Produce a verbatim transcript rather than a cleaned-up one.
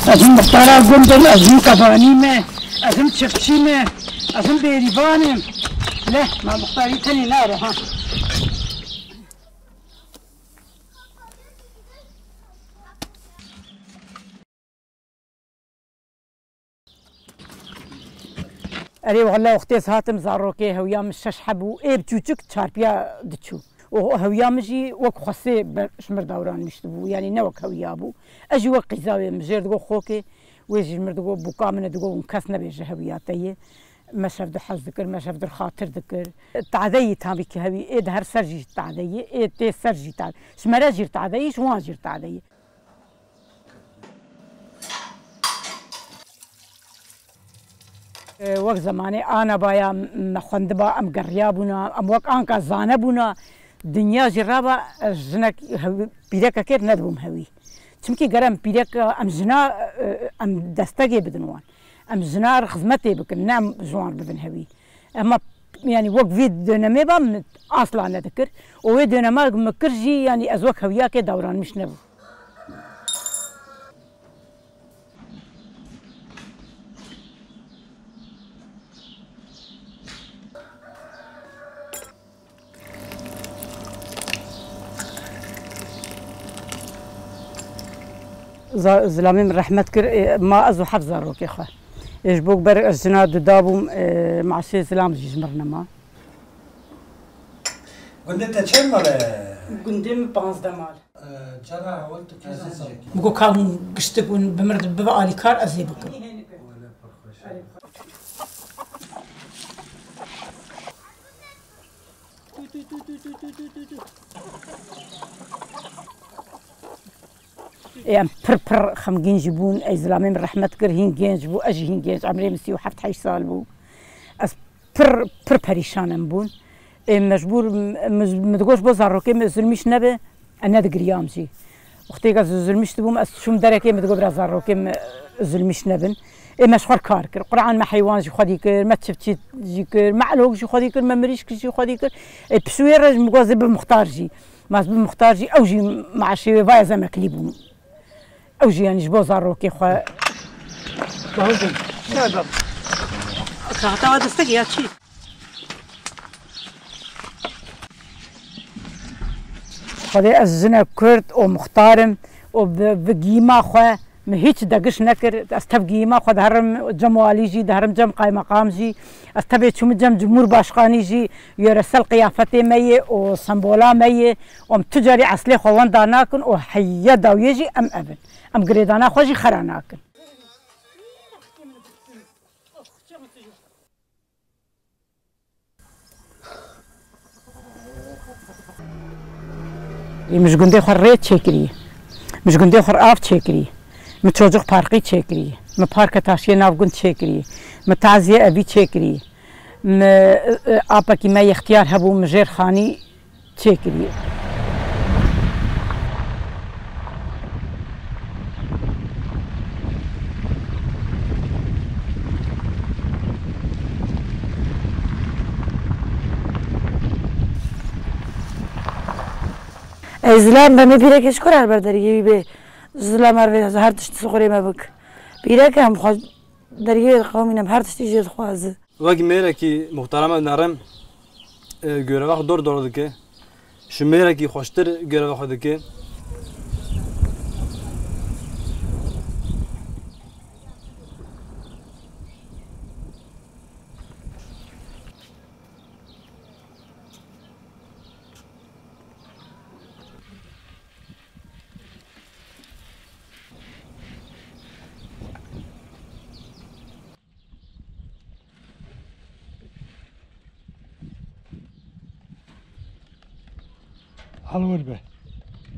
Ez him muxtara gund im, ez him qebanî me, ez him çiftçî me, ez him bêrîvan im. Leh, ma muxtarî tenê nare ha. Erê wele wextê ez hatim zarokê hewiya min şeş heb û ê biçûçik çarpiya diçû. Û hewiya min jî wek xwesê be-, ji mir dawranmiş dibû, yanî ne wek hewiya bû. Ez jî wek qîza wê, min jêr digot xokê, wê jî ji mir digot bûka min e, digot hûn kes nebêje hewiya te ye. Me şev di hez dikir, me şev di xatir dikir. Tadeyî tabî ki hewî, ê di her ser jî tadeyî, ê tê ser jî tadeyî. Ji mere jî tadeyî, ji wan jî tadeyî. E, wek zemanê anabaya me xwendiba, em geriyabûna, em wek anka zanebûna, dinya jî raba, e, jinek hew-, pîrekekê nedibûm hewî. Çimkî ger em pîrek, em jina, e, em destegê bidin wan. Em jina re xizmetê bikin, ne em ji wan re bidin hewî. Ema, yanî wek vî dönemê ba min asla nedikir. Û wê dönema min kir jî, yanî ez wek hewiyakê dawranmiş nebûm. Za-, zilamê min rehmet kir, e, ma ez û heft zarokê xwe. E, ji bo ber ez jina duda bûm, e, maaşê zilam jî ji mir nema. Gundê te çend mal e? Gundê min panzdeh mal. Cara hewl tu kîjan serkî? Min got, ka hûn giştik hûn bi mir bibe alîkar, ez ê bikim. Ê, em pir pir xemgîn jî bûn. Ey zilamê min rehmet kir, hîn genc bû, ez jî hîn genc, emrê min sî û heft heşt sal bû. Ez pir, pir perîşan em bûn. Ê, mecbûr, m-, m-, min digot ji bo zarokê min zulmîş nebe, ez nedigiriyam jî. Wextêk ez zulmîş dibûm, ez çûm derekê, min digot bira zarokê min zulmîş nebin. Ê, me ji xwe re kar kir. Quran me heywan jî xwedî kir, me çiftçî jî kir, me elok jî xwedî kir, me mirîşk jî xwedî kir. Ê, pişûyê re min got ez ê bim muxtar jî. Ma ez bim muxtar jî, ew jî maaşê wê va ez emeklî bûm. Ew jî yanî ji bo zarokê xwe. Saxta wa destek ya çi? Xwedê ez jinek Kurd û muxtar im û bi, bi giyîma xwe min hîç degiş nekir. Ez tev giyîma xwe diherim cem walî jî, diherim cem qaymeqam jî. Ez tevê çûm cem cumhurbaşkanî jî, yöresel qiyafetê me yê û sembola me yê. Em tu carî eslê xwe wenda nakin û heye dawiyê jî em ev in. Em girêdana xwe jî xera nakin. Ê, min ji gundê xwe rê çêkirî. Min ji gundê xwe av çêkirî. Min çocuk parkî çêkirî. Min parke taşiyê nav gund çêkirî. Min taziye evî çêkirî. Min, e, e, apekî me yextiyar hebû, min jêr xanî çêkirî. Ey zilam, be me pîrekê ji ku re her ber deriyê wî bê? Zilam, her vê her tiştî sixurê me bik. Pîrek em xwe deriyê qewmî ne, her tiştî jê dixwaze. Wek mêrekî muxtara me dinerim, e, göreva xwe dor dor dike. Ji mêrekî xweştir göreva xwe dike. Hal wir be.